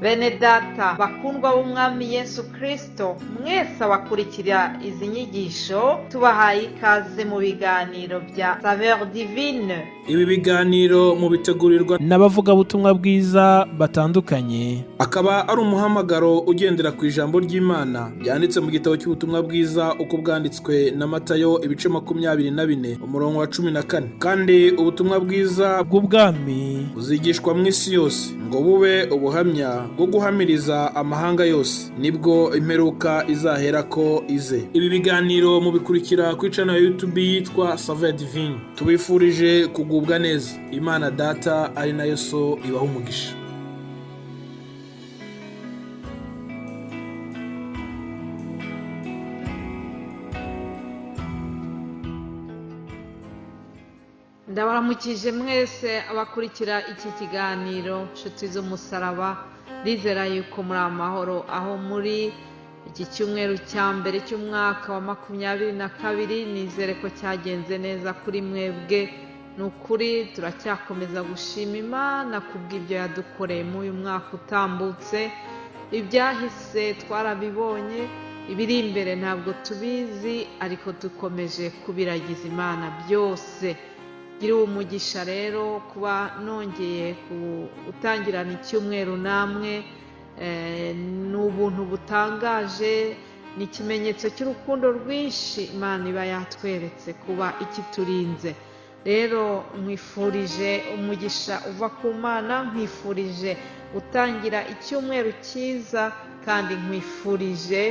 Bene data bakundwa b'Umwami Yesu Kristo, mwese abakurikira izi nyigisho, tubahaye ikaze mu biganiro bya Saveur Divine. Ibi biganiro mubitegurirwa n'abavugabutumwa bwiza batandukanye, akaba ari umuhamagaro ugendera ku ijambo ry'Imana ryanditse mu gitabo cy'ubutumwa bwiza uko bwanditswe na Matayo, ibice 24, umurongo wa 14. Kandi ubutumwa bwiza bw'ubwami buzigishwa mu isi yose ngo bube ubuhamya bwo guhamiriza amahanga yose, nibwo imperuka izaherako ize. Ibi biganiro mubikurikira kuri channel ya YouTube yitwa Saveur Divine. Tubifurije kugubwa neza. Imana Data ari nayo So ibaha umugisha. Ndabaramukije mwese abakurikira iki kiganiro, nshuti z'umusaraba. Ndizera yuko muri amahoro aho muri iki cyumweru cya mbere cy'umwaka wa 22. Nizere ko cyagenze neza kuri mwebwe. Ni ukuri turacyakomeza gushima Imana kubw'ibyo yadukoreye muri uyu mwaka utambutse. Ibyahise twarabibonye, ibiri imbere ntabwo tubizi, ariko dukomeje kubiragiza Imana byose. Gira umugisha rero kuba nongeye gutangirana icyumweru namwe. Ni ubuntu butangaje, ni ikimenyetso cy'urukundo rwinshi Imana iba yatweretse kuba ikiturinze. Rero nkwifurije umugisha uva ku Mana, nkwifurije gutangira icyumweru cyiza, kandi nkwifurije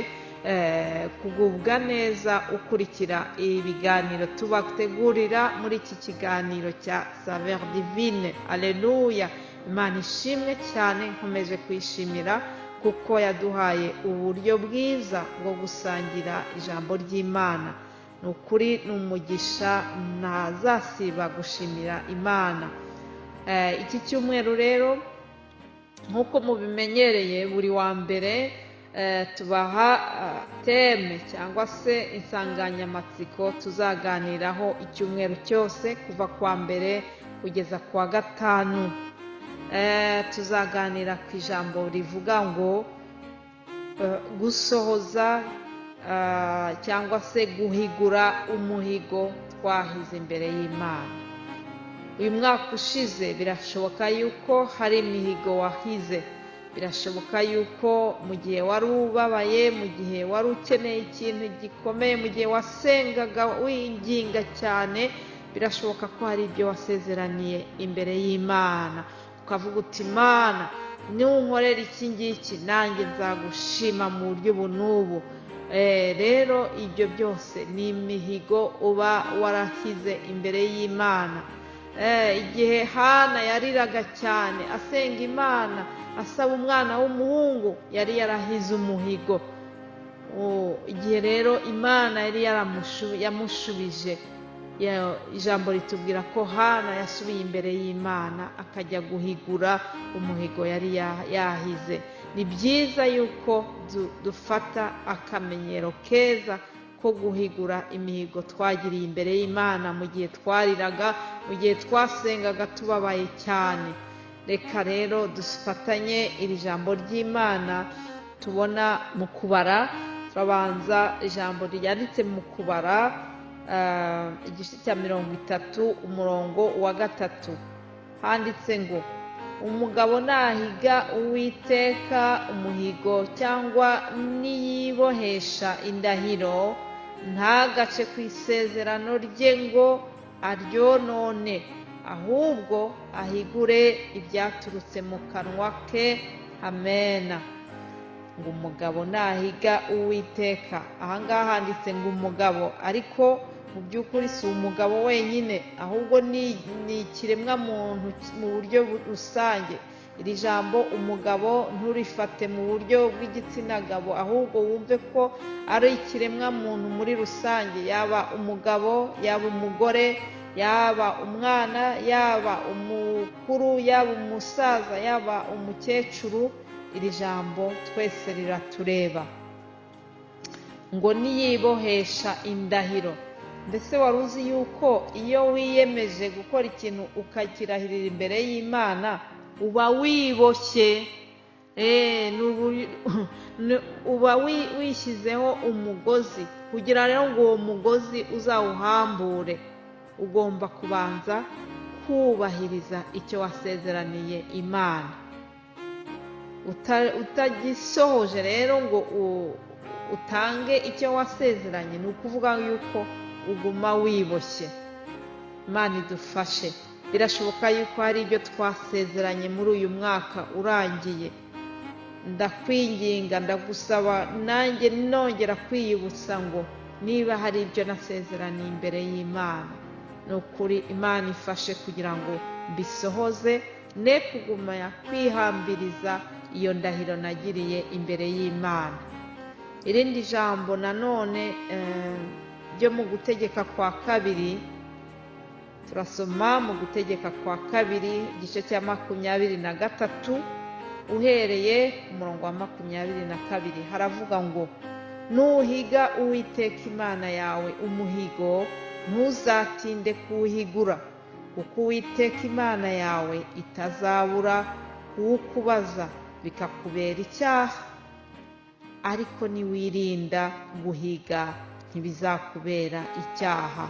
kugubwa neza ukurikira ibiganiro tubategurira muri iki kiganiro cya Saveur Divine. Aleluya! Imana ishimwe cyane, nkomeje kwishimira kuko yaduhaye uburyo bwiza bwo gusangira ijambo ry'Imana. Ni ukuri ni umugisha ntazasiba gushimira Imana. Iki cyumweru rero, nk'uko mubimenyereye, buri wa mbere tubaha thème cyangwa se insanganyamatsiko tuzaganiraho icyumweru cyose kuva kuwa mbere kugeza kuwa gatanu. Tuzaganira ku ijambo rivuga ngo gusohoza cyangwa se guhigura umuhigo twahize imbere y'Imana. Uyu mwaka ushize birashoboka yuko hari imihigo wahize, birashoboka yuko mu gihe wari ubabaye, mu gihe wari ukeneye ikintu gikomeye, mu gihe wasengaga winginga cyane, birashoboka ko hari ibyo wasezeraniye imbere y'Imana, ukavuga uti: "Imana, nunkorera iki ngiki nanjye nzagushima mu buryo ubu n'ubu." Rero ibyo byose ni imihigo uba warahize imbere y'Imana. Igihe Hana yariraga cyane asenga Imana asaba umwana w'umuhungu, yari yarahize umuhigo. Igihe rero Imana yari yamushubije, ijambo ritubwira ko Hana yasubiye imbere y'Imana akajya guhigura umuhigo yari yahize. Ni byiza yuko dufata akamenyero keza ko guhigura imihigo twagiriye imbere y'Imana mu gihe twariraga, mu gihe twasengaga tubabaye cyane. Reka rero dufatanye iri jambo ry'Imana tubona mu Kubara. Turabanza ijambo ryanditse mu Kubara, igice cya 30, umurongo wa 3. Handitse ngo: "Umugabo nahiga Uwiteka umuhigo cyangwa niyibohesha indahiro, ntagace ku isezerano rye ngo aryonone, ahubwo ahigure ibyaturutse mu kanwa ke." Amena. Ngo umugabo nahiga Uwiteka, ahangaha handitse ngo umugabo, ariko mu by'ukuri si umugabo wenyine, ahubwo ni ikiremwa muntu mu buryo rusange. Iri jambo umugabo nturifate mu buryo bw'igitsina gabo, ahubwo wumve ko ari ikiremwa muntu muri rusange, yaba umugabo, yaba umugore, yaba umwana, yaba umukuru, yaba umusaza, yaba umukecuru. Iri jambo twese riratureba. Ngo niyibohesha indahiro. Mbese wari uzi yuko iyo wiyemeje gukora ikintu ukakirahirira imbere y'Imana uba wiboshye? Uba wishyizeho umugozi. Kugira rero ngo uwo mugozi uzawuhambure, ugomba kubanza kubahiriza icyo wasezeraniye Imana. Utagisohoje rero ngo utange icyo wasezeranye, ni ukuvuga yuko uguma wiboshye. Imana idufashe. Birashoboka yuko hari ibyo twasezeranye muri uyu mwaka urangiye. Ndakwinginga, ndagusaba, nanjye nongera kwiyibutsa ngo niba hari ibyo nasezeraniye imbere y'Imana, ni ukuri Imana ifashe kugira ngo mbisohoze, ne kuguma kwihambiriza iyo ndahiro nagiriye imbere y'Imana. Irindi jambo nanone ryo mu Gutegeka kwa Kabiri, turasoma mu Gutegeka kwa Kabiri igice cya 23, uhereye ku murongo wa 22, haravuga ngo: "Nuhiga Uwiteka Imana yawe umuhigo, ntuzatinde kuwuhigura, kuko Uwiteka Imana yawe itazabura kuwukubaza bikakubera icyaha. Ariko niwirinda guhiga, ntibizakubera icyaha.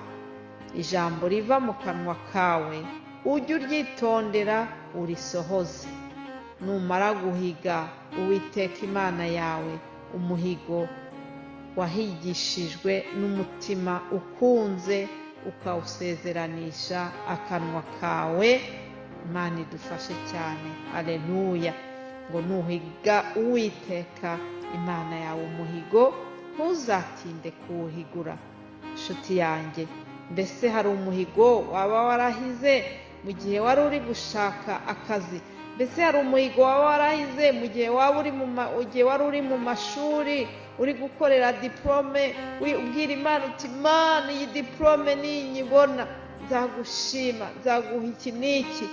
Ijambo riva mu kanwa kawe ujye uryitondera urisohoze. Numara guhiga Uwiteka Imana yawe umuhigo wahigishijwe n'umutima ukunze, ukawusezeranisha akanwa kawe." Imana idufashe cyane. Aleluya. Ngo nuhiga Uwiteka Imana yawe umuhigo, ntuzatinde kuwuhigura. Inshuti yanjye, mbese hari umuhigo waba warahize mu gihe wari uri gushaka akazi? Mbese hari umuhigo waba warahize mu gihe waba uri mu gihe wari uri mu mashuri, uri gukorera diporome, ubwira Imana uti: "Imana, iyi diporome ninyibona nzagushima, nzaguha iki n'iki"?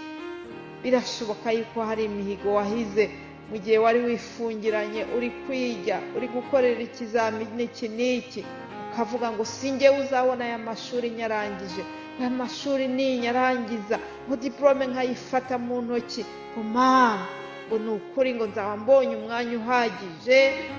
Birashoboka yuko hari imihigo wahize mu gihe wari wifungiranye, uri kwiga, uri gukorera ikizamini iki n'iki, ukavuga ngo: "Sinjye uzabona aya mashuri nyarangije, aya mashuri ninyarangiza, ngo diporome nkayifata mu ntoki, ngo Mana, ngo ni ukuri, ngo nzaba mbonye umwanya uhagije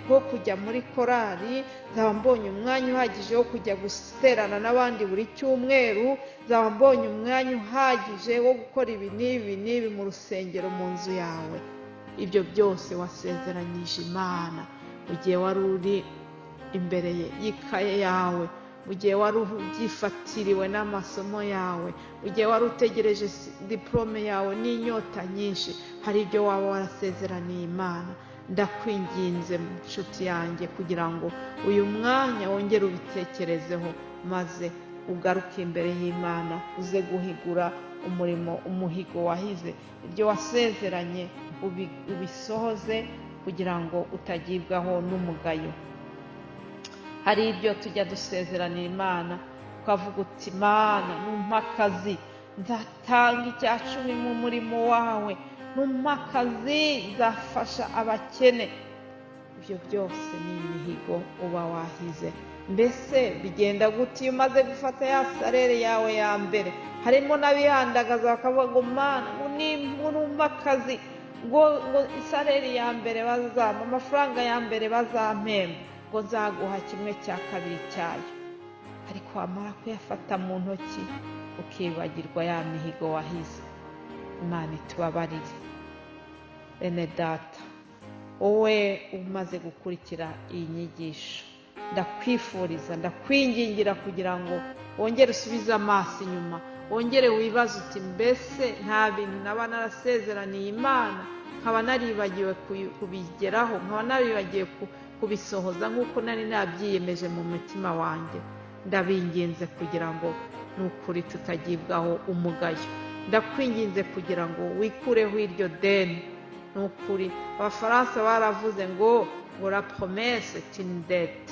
wo kujya muri korali, nzaba mbonye umwanya uhagije wo kujya guterana n'abandi buri cyumweru, nzaba mbonye umwanya uhagije wo gukora ibi n'ibi n'ibi mu rusengero, mu nzu yawe." Ibyo byose wasezeranyije Imana mu gihe wari uri imbere y'ikaye yawe, mu gihe wari ubyifatiriwe n'amasomo yawe, mu gihe wari utegereje diporome yawe n'inyota nyinshi, hari ibyo waba warasezeraniye Imana. Ndakwinginze, nshuti yanjye, kugira ngo uyu mwanya wongere ubitekerezeho, maze ugaruke imbere y'Imana, uze guhigura umurimo, umuhigo wahize, ibyo wasezeranye ubisohoze, kugira ngo utagibwaho n'umugayo. Hari ibyo tujya dusezeranira Imana, ukavuga uti: "Imana, numpa akazi nzatanga 10% mu murimo wawe, numpa akazi nzafasha abakene." Ibyo byose ni imihigo uba wahize. Mbese bigenda gute iyo umaze gufata ya salaire yawe ya mbere? Harimo n'abihandagaza bakavuga ngo: "Mana, ngo numpa akazi, ngo isalaire ya mbere bazampa, amafaranga ya mbere bazampemba, ngo nzaguha 1/2 cyayo." Ariko wamara kuyafata mu ntoki, ukibagirwa ya mihigo wahize. Imana itubabarire. Bene data, wowe umaze gukurikira iyi nyigisho, ndakwifuriza, ndakwingingira kugira ngo wongere usubize amaso inyuma, wongere wibaze uti: "Mbese nta bintu naba narasezeraniye Imana nkaba naribagiwe kubigeraho, nkaba naribagiwe kubisohoza nk'uko nari nabyiyemeje mu mutima wanjye?" Ndabinginze kugira ngo ni ukuri tutagibwaho umugayo. Ndakwinginze kugira ngo wikureho iryo deni. Ni ukuri, Abafaransa baravuze ngo "La promesse est une dette."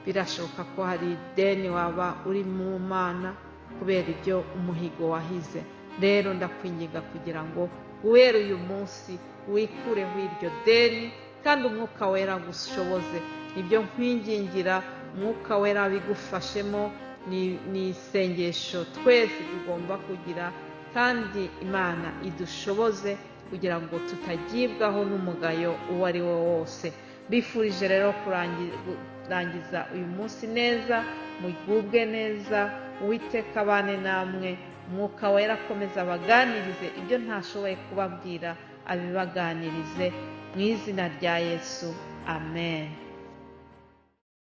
Birashoboka ko hari ideni waba uri mu Mana kubera ibyo umuhigo wahize. Rero ndakwinginga kugira ngo guhera uyu munsi wikureho iryo deni, kandi Umwuka Wera gushoboze. Nibyo nkwingingira, Umwuka Wera bigufashemo. Ni isengesho twese tugomba kugira, kandi Imana idushoboze. Kugira ngo tutagibwaho n'umugayo uwo ari wo wose. Bifurije rero kurangiza uyu munsi neza, mugubwe neza. Uwiteka abane namwe, Umwuka Wera akomeza abaganirize ibyo ntashoboye kubabwira, abibaganirize mu izina rya Yesu, amen.